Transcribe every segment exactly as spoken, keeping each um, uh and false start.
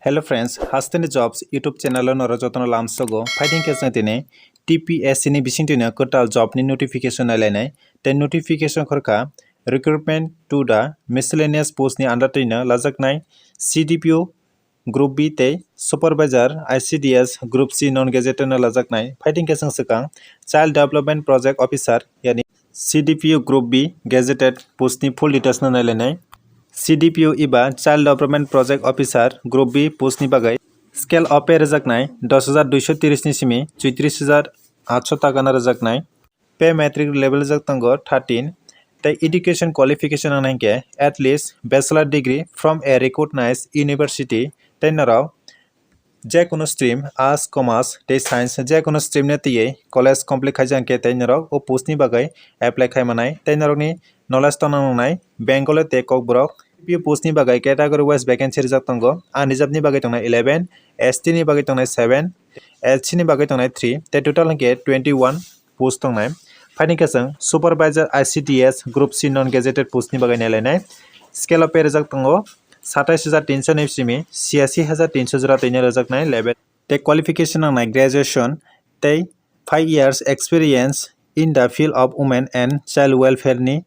Hello friends, Hasteni Jobs YouTube channel o norok jotono lamsogo. Phaiding khe chwng tini T P S C ni bising twino kwtal job ni notification nailainai. Tei notification khorkha recruitment to the miscellaneous post ni under twino lajaknai C D P O Group B tei Supervisor I C D S Group C non gazetted no lajaknai. Phaiding khe chwng swkang Child Development Project Officer yani C D P O Group B gazetted post ni full details no nailainai. C D P O eba Child Development Project Officer Group B post ni bagwi scale of pay rwjaknai dos hajar duiso tris ni simi chuitris hajar atso taka no rwjaknai. Pay matrix level rijak tongo thirteen. Tei education qualification wngna hinkhe at least bachelor degree from a recognized university. Tei norok je kono stream, arts, commerce tei science, je kono stream ni twiwi college complete khaijak hinkhe tei norok o post ni bagwi apply khai manai. Tei norokni knowledge tongna nangnai Bengali tei Kokborok. P P O post ni bagwi category wise vacancy rijak tongo. Unreserved ni bagwi tongnai eleven, S T ni bagwi tongnai seven, S C ni bagwi tongnai three, tei total hinkhe twenty one post tongnai. Phaini khe chwng Supervisor I C D S Group C non gazetted post ni bagwi nailainai. Scale of pay rijak tongo satais hajar tinso ni simi siasi hajar tinso jora twino rwjaknai level. Tei qualification nangnai graduation tei five years experience in the field of women and child welfare ni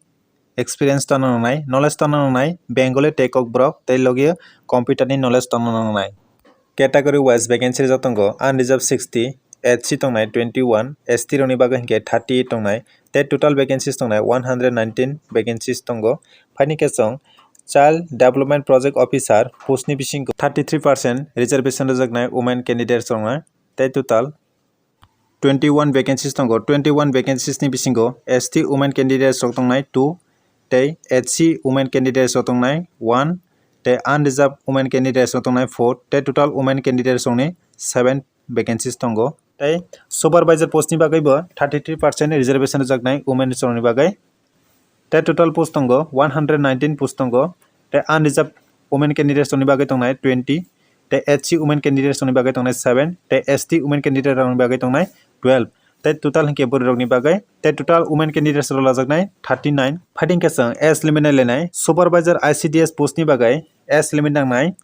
experience tongna nangnai, knowledge tongna nangnai, Bengali tei Kokborok tei logi computer ni knowledge tongna nangnai. Category wise vacancy rijak tongo, unreserved sixty, S C tongnai twenty one, S T rokni bagwi hinkhe thirty eight tongnai, tei total vacancies tongnai one hundred nineteen vacancies tongo. Phaini khe chwng Child Development Project Officer post ni bisingo thirty three percent reservation rwjaknai women candidates rokno, tei total twenty one vacancies tongo. Twenty one vacancies ni bisingo S T women candidates rok tongnai two, tei S C women candidates rok tongnai one, tei unreserved women candidates rok tongnai four, tei total women candidates rokni seven vacancies tongo. Tei supervisor post ni bagwi bo thirty three percent reservation rwjaknai women rokni bagwi. Tei total post tongo one hundred nineteen post tongo. Tei unreserved women candidates rokni bagwi tongnai twenty, tei S C women candidates rokni bagwi tongnai seven, tei S T women candidate rokni bagwi tongnai twelve. Tei total hinkhe bwrwi rokni bagwi, tei total women candidates rok lajaknai thirty nine. Phaiding khe chwng age limit nailainai, supervisor I C D S post ni bagwi age limit nangnai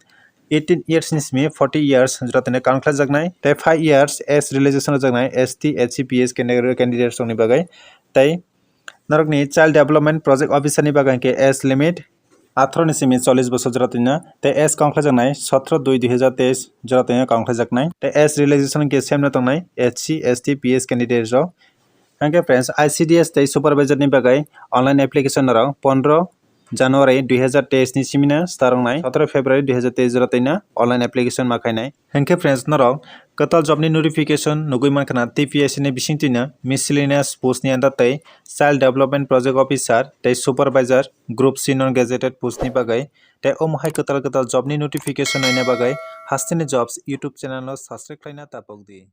eighteen years ni simi forty years jora twino count khlaijaknai, tei five years age relaxation rwjaknai S T, S C, P S category candidates rokni bagwi. Tei norokni Child Development Project Officer ni bagwi hinkhe age limit atharoh ni simi chollish bosor jora twino, tei age count khlaijaknai sotro dui dui hazar teis jora twino count khlaijaknai, tei age relaxation hinkhe same no tongnai S C, S T, P S candidate rok. Hinkhe friends, I C D S tei supervisor ni bagwi online application rok pondro January dui hazar teis ni simino start wngnai, sotro February dui hazar teis jora twino online application ma khainai. Hinkhe friends, norok kwtal job ni notification nugwi mankha na T P S C ni bising twino miscellaneous post ni under tei Child Development Project Officer tei Supervisor Group C non gazetted post ni bagwi, tei omo hai kwtal kwtal job ni notification naina bagwi Hasteni Jobs YouTube channel no subscribe khlaina tapok di.